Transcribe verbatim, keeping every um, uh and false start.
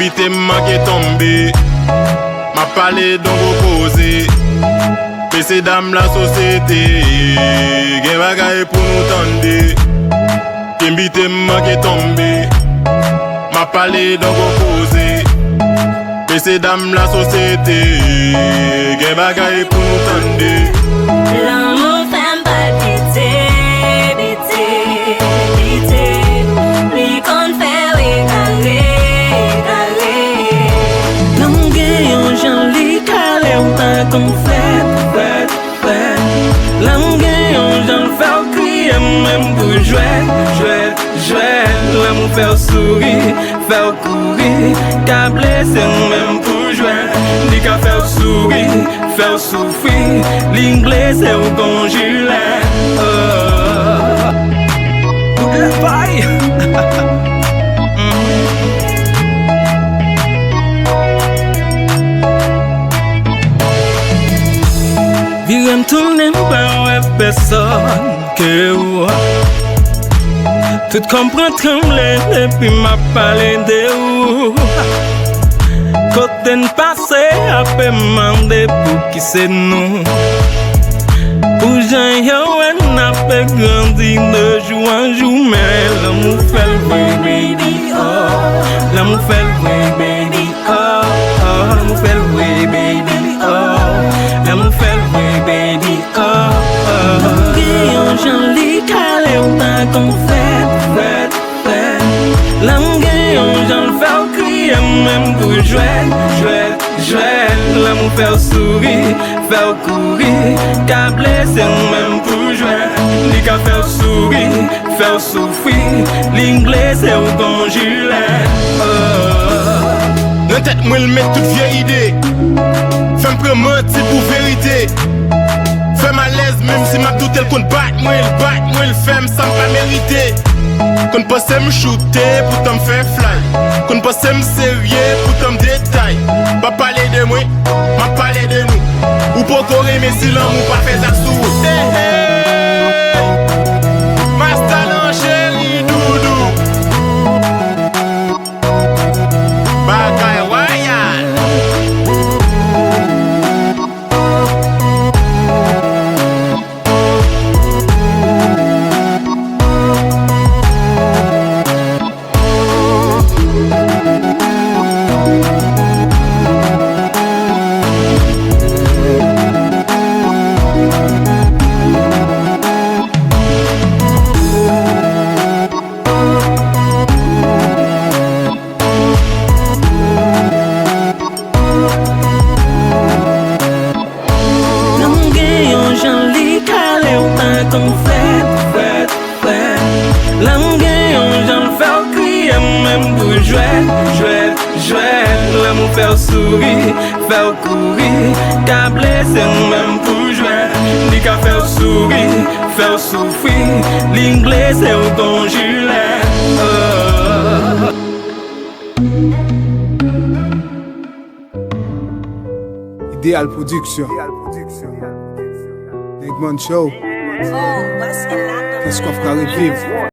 Kite m manke tonbe. M ap pale de yon gwo koze. Mesye dam lasosyete, gen bagay pou nou tande. Envite m manke tonbe. M ap pale de yon gwo koze. Mesye dam lasosyete, gen bagay pou nou tande. Lanmou fè m palpite, pite, pite. Li konn fè w egare, egare. Lanmou gen yon jan li kale w tankou flèt, flèt, flèt. Lanmou gen yon jan l fè w kriye menm pou jwèt, jwèt, jwèt. Lanmou fè w souri, fè w kouri, ka blese w menm pou jwèt. Li ka fè w souri, fè w soufri, li blese w kon jilèt. Oh. Bout lapay. Vire m tounen m pa wè pèsòn ke ou. Tout kò m pran tranble depi m ap pale de ou. Kote n pase ape mande pouki se nou. Pou jan yo wè n ape grandi de jou an jou, men lanmou fè l vre, baby, oh. Lanmou fè l vre, baby, oh, oh. Lanmou fè l vre, baby, oh. Lanmou fè l vre, baby, oh, oh. Lanmou gen yon jan li kale w tankou flèt, flèt, flèt. Lanmou gen yon jan l fè w kriye menm pou jwèt, jwèt, jwèt. Lanmou fè w souri, fè w kouri, ka blese w menm pou jwèt. Li ka fè w souri, fè w soufri, li blese w kon jilèt. Oh. Nan tèt mwen l met tout vye ide. Fè m pran manti pou verite. Fè m alèz menm si m ap doute l konn bat mwen, l bat mwen, l fè m sa m pa merite. Konn panse m choute poutan m fè fly. Konn panse m serye poutan m detay. Pa pale de mwen, m ap pale de nou. Ou poko renmen si lanmou pa fè zak sou ou. Hey, hey. Masta nan cheri doudou. Bagay wayal. Lanmou gen yon jan li kale w tankou flèt, flèt, flèt. Lanmou gen yon jan l fè w kriye menm pou jwèt, jwèt, jwèt. Lanmou fè w souri, fè w kouri, ka blese w menm pou jwèt. Li ka fè w souri, fè w soufri, li blese w kon jilèt. Oh. Ideal Production. Negman Show. Kès kòf ka reviv.